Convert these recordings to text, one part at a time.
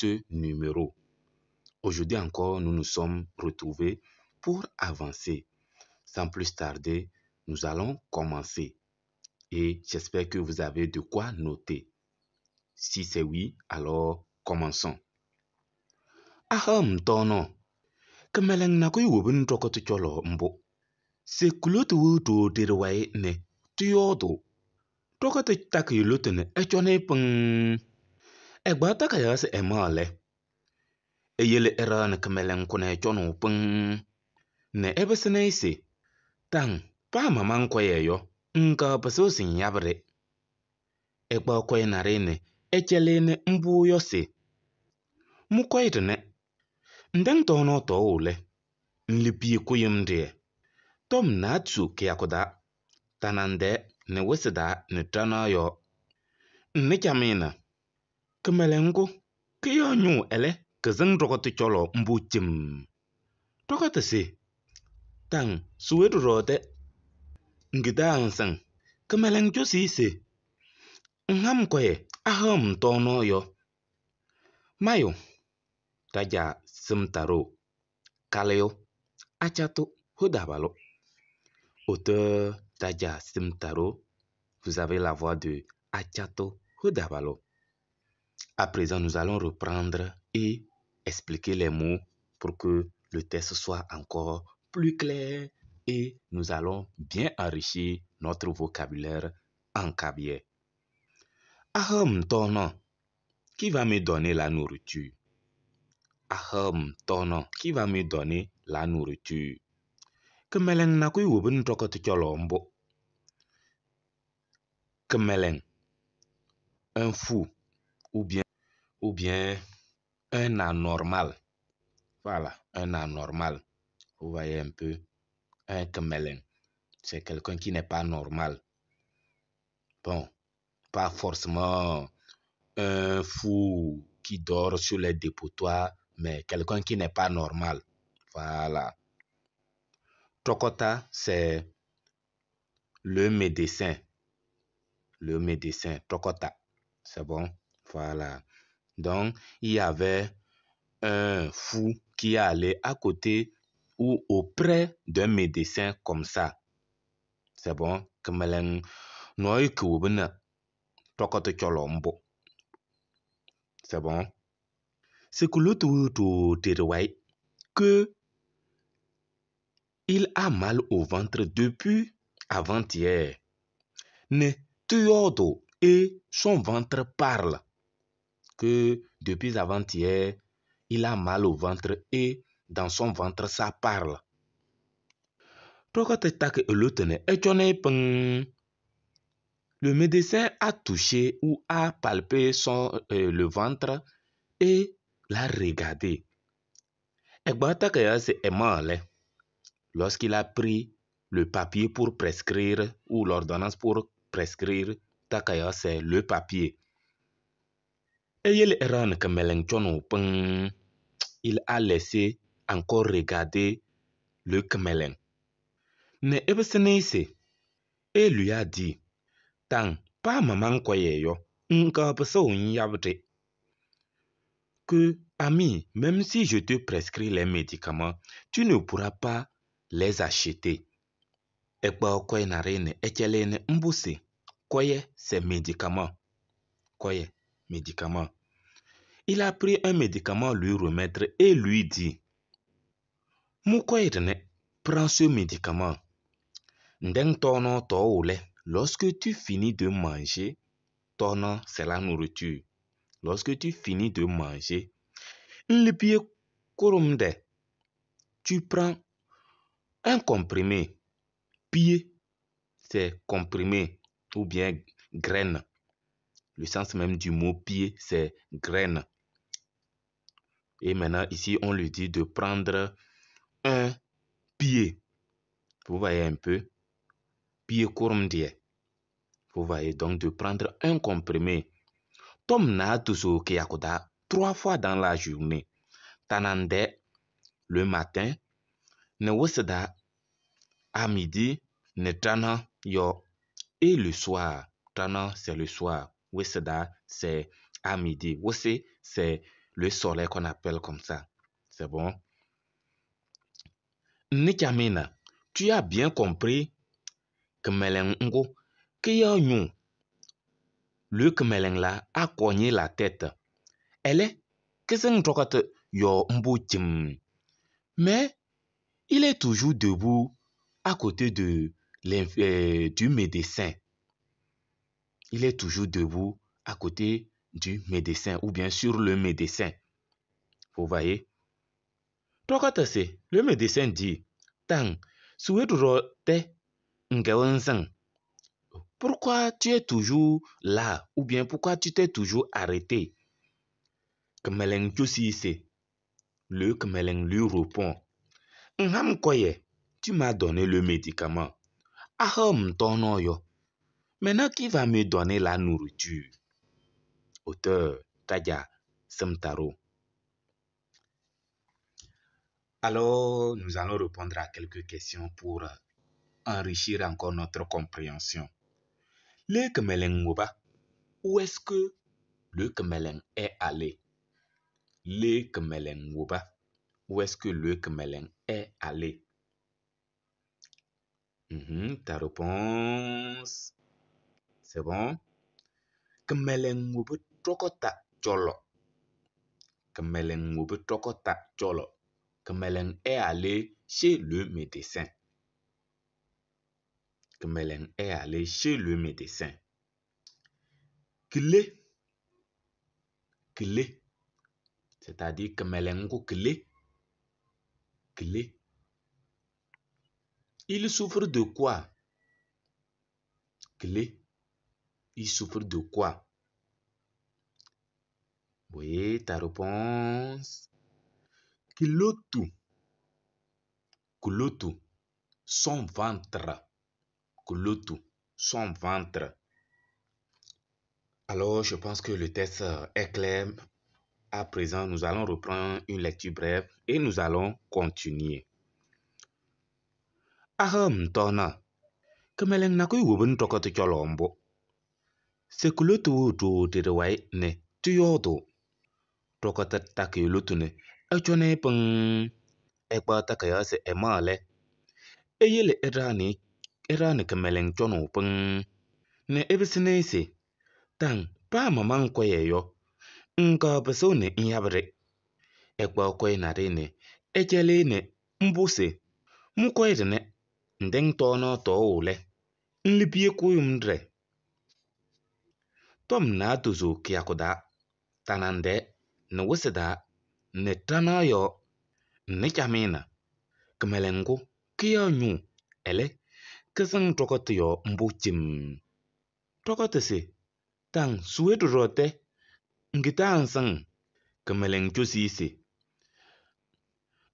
ce numéro. Aujourd'hui encore, nous nous sommes retrouvés pour avancer. Sans plus tarder, nous allons commencer. Et j'espère que vous avez de quoi noter. Si c'est oui, alors commençons. Aham tono. Kɩmɛlɛŋ nakʋyʋ wobi tɔkɔtɩ cɔlɔ mbʋ. Se kulotu wutu diriwai ne tɩyɔɔdʋ. Tɔkɔtɩ takɩ lotu ne ɛcɔnɩ pɩŋ. Ɛgba takayasi ɛma lɛ. Eyele ɛraanɩ kɩmɛlɛŋ kʋnɛ cɔnʋ pɩŋ. Ne ɛbɩsɩnɛ se. Taŋ paa mama kɔyɛ yɔ. Nka pɩsɩ sin yabɩrɩ. Ɛgba kɔyɛ narɩ ne ɛcɛlɩ mbʋ yɔ se. Mʋ kɔyɛ dɩnɛ. Ndɛŋ tɔɔnɔ tɔɔ lɛ. Nlipi kʋyɩm deɛ. Tɔm naatu kɩyakʋda. Tanandɛ ne wɩsɩda ne tana yɔ. Nne chamina. Kɩmɛlɛŋgʋ. Kɩyɔ nyʋ ɛlɛ kɩzɩŋ tɔkɔtɩ cɔlɔ mbʋ chim. Tɔkɔtɩ se. Taŋ suwe ɖɔɖɔ Ngida nsɛŋ. Kɩmɛlɛŋ cosi se. Nham kɔyɛ aham tɔɔnɔ yɔ. Mayo. Taja simtaro. Kaleo. Achato Hodabalo. Auteur Taja Simtaro, vous avez la voix de Achato Hodabalo. À présent, nous allons reprendre et expliquer les mots pour que le texte soit encore plus clair et nous allons bien enrichir notre vocabulaire en kabyè. Aham tono, qui va me donner la nourriture? Aham tono, qui va me donner la nourriture? Kɩmɛlɛŋ nakʋyʋ wobi tɔkɔtɩ cɔlɔ mbʋ. Kɩmɛlɛŋ, un fou ou bien un anormal. Voilà, un anormal. Vous voyez un peu, un kɩmɛlɛŋ, c'est quelqu'un qui n'est pas normal. Bon, pas forcément un fou qui dort sur les dépotoirs, mais quelqu'un qui n'est pas normal. Voilà. Tokota, c'est le médecin. Le médecin, Tokota. C'est bon? Voilà. Donc, il y avait un fou qui allait à côté ou auprès d'un médecin comme ça. C'est bon? Kɩmɛlɛŋ nɔɔyʋ kɩ tɔkɔtɩ cɔlɔ mbʋ. C'est bon? C'est que l'autre que il a mal au ventre depuis avant-hier. Ne tɩyɔɔdʋ et son ventre parle. Que depuis avant-hier, il a mal au ventre et dans son ventre, ça parle. Tɔkɔtɩ takɩ elotu ne ɛcɔnɩ pɩŋ. Le médecin a touché ou a palpé le ventre et l'a regardé. Ɛgba takɩ se ɛma lɛ. Lorsqu'il a pris le papier pour prescrire ou l'ordonnance pour prescrire, takaya c'est le papier. Eyele ɛraanɩ kɩmɛlɛŋ cɔnʋ pɩŋ. Il a laissé encore regarder le kɩmɛlɛŋ. Ne ɛbɩsɩnɩ se. Et lui a dit, Taŋ, paa mama kɔyɛ yɔ, nka pɩsɩɣ yabɩ Que, ami, même si je te prescris les médicaments, tu ne pourras pas les acheter. Ɛgba kɔyɛ narɩ ne ɛcɛlɩ ne mbʋ se. Kɔyɛ, c'est médicament. Kɔyɛ, médicament. Il a pris un médicament, lui remettre et lui dit, Mʋ kɔyɛ dɩnɛ, prends ce médicament. Ndɛŋ tɔɔnɔ tɔɔ lɛ. Lorsque tu finis de manger, tɔɔnɔ, c'est la nourriture. Lorsque tu finis de manger, nlipi kurumde, tu prends un comprimé. Pied, c'est comprimé ou bien graine. Le sens même du mot pied, c'est graine. Et maintenant, ici, on lui dit de prendre un pied. Vous voyez un peu? Pied kurumdie. Vous voyez donc de prendre un comprimé. Tom na tuso kiyakuda 3 fois dans la journée. Tanande le matin, ne woseda à midi, ne tana yo et le soir. Tana c'est le soir. Woseda c'est à midi. Wose c'est Le soleil qu'on appelle comme ça. C'est bon? Nichamina, tu as bien compris que Melengo, le Kmeleng là a cogné la tête. Elle est, qu'est-ce yo. Mais il est toujours debout à côté de du médecin. Il est toujours debout à côté du médecin ou bien sur le médecin. Vous voyez? Le médecin dit, Tang, pourquoi tu es toujours là ou bien pourquoi tu t'es toujours arrêté? Le Kmeleng lui répond, tu m'as donné le médicament. Maintenant, qui va me donner la nourriture? Auteur Tadja Semtaro. Alors, nous allons répondre à quelques questions pour enrichir encore notre compréhension. Le Kmeleng Ngoba, où est-ce que le Kmeleng est allé? Le Kmeleng Ngoba, où est-ce que le Kmeleng est allé? Ta réponse, c'est bon? Kmeleng Ngoba Trokota Cholo. Kmeleng Ngoba Trokota Cholo. Kmeleng est allé chez le médecin. Kmeleng est allé chez le médecin. Clé. Clé. C'est-à-dire Kmelengo clé. Clé. Il souffre de quoi? Clé. Il souffre de quoi? Oui, ta réponse. Kilotu. Kilotu. Son ventre. Kilotu. Son ventre. Alors, je pense que le test est clair. À présent, nous allons reprendre une lecture brève et nous allons continuer. Aham tona. Kmeleng na kuy wubun tokoti cholombo. Sekulotu do de ne tuyodo. Tokota takilotu ne. Echone peng. Ekpa takaya se emale. Eyele erani erani kmeleng chono peng. Ne ebisinese. Tang pa maman koyeyo. Nka peso ne inyabre. Ekpa koye nare ne. Echele ne mbuse. Mukoye ne. Ndeng tono to ole. Nlipie kuyumdre. Tom na tuzu kiakoda. Tanande. Ne wuseda. Ne tanayo. Ne chamina. Kmelengo. Kia nyu. Ele. Kesang tokote yo mbuchim. Tokote se. Tang suedu rote. Ngita ansang. Kmeleng chosise.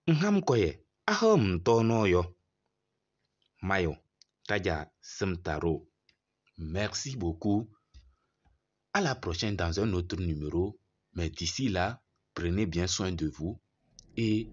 Nham koye. Aham tono yo. Mayo, Tadja Semtaro. Merci beaucoup. À la prochaine dans un autre numéro. Mais d'ici là, prenez bien soin de vous et